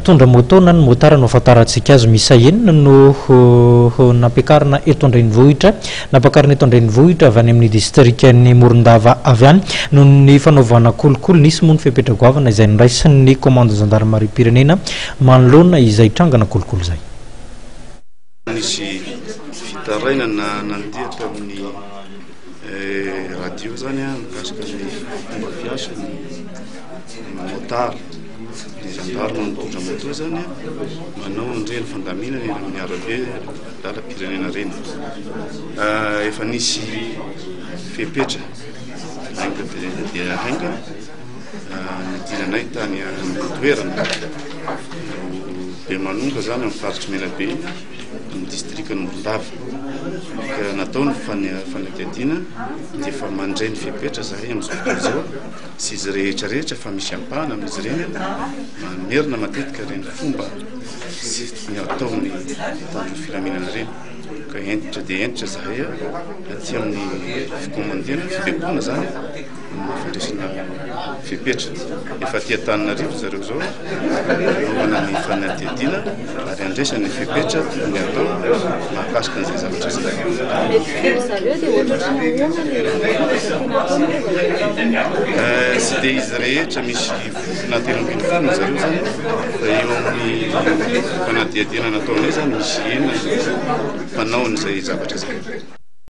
mpitondra moto na ny motard no ahafantarantsika azy. Miisa enina no nampiakarina eto an-drenivohitra, nampakarina eto an-drenivohitra avy any amin'ny distrikan'i Morondava avy any noho ny fanaovana kolikoly. Nisy moa ny fepetra goavana izay noraisin'ny komandin'ny zandarimariam-pirenena manoloana izay trangana kolikoly izay. Nisy fitarainana nandeha tamin'ny radio zany mikasika ny fomba fiasan'ny motard, ny gendarme mitondra moto zany manao an'ireny fandaminana eny amin'ny arabe lalam-pirenena ireny. Efa nisy fepetra haingana dia haingana nidiranay tany an-toerana. Bemanonga izany amin'ny faritr'i Menabe iny, amin'ny distrikan'i Morondava. Ka natao ny fanadihadiana dia efa mandray ny fepetra zahay amin'izao fotoana izao sy izy rehetra rehetra fa misy ampahany amin'izy ireny mamerina matetika ireny fomba sy ny ataon'ny mpitandro ny filaminana ireny. Ka hentitra dia hentitra zahay aty amin'ny fikomandiana, fibaikoana izany. Fandraisana fepetra. Efa aty Antananarivo zareo izao hanaovana ny fanadihadiana ary handraisana ny fepetra tokony hatao mahakasika an'izay zavatra izay. Tsy dia izy rehetra misy fofona 13 ny zareo izany fa eo amin'ny fanadihadiana nataonay izany misy enina ny mpanao an'izay zavatra izay.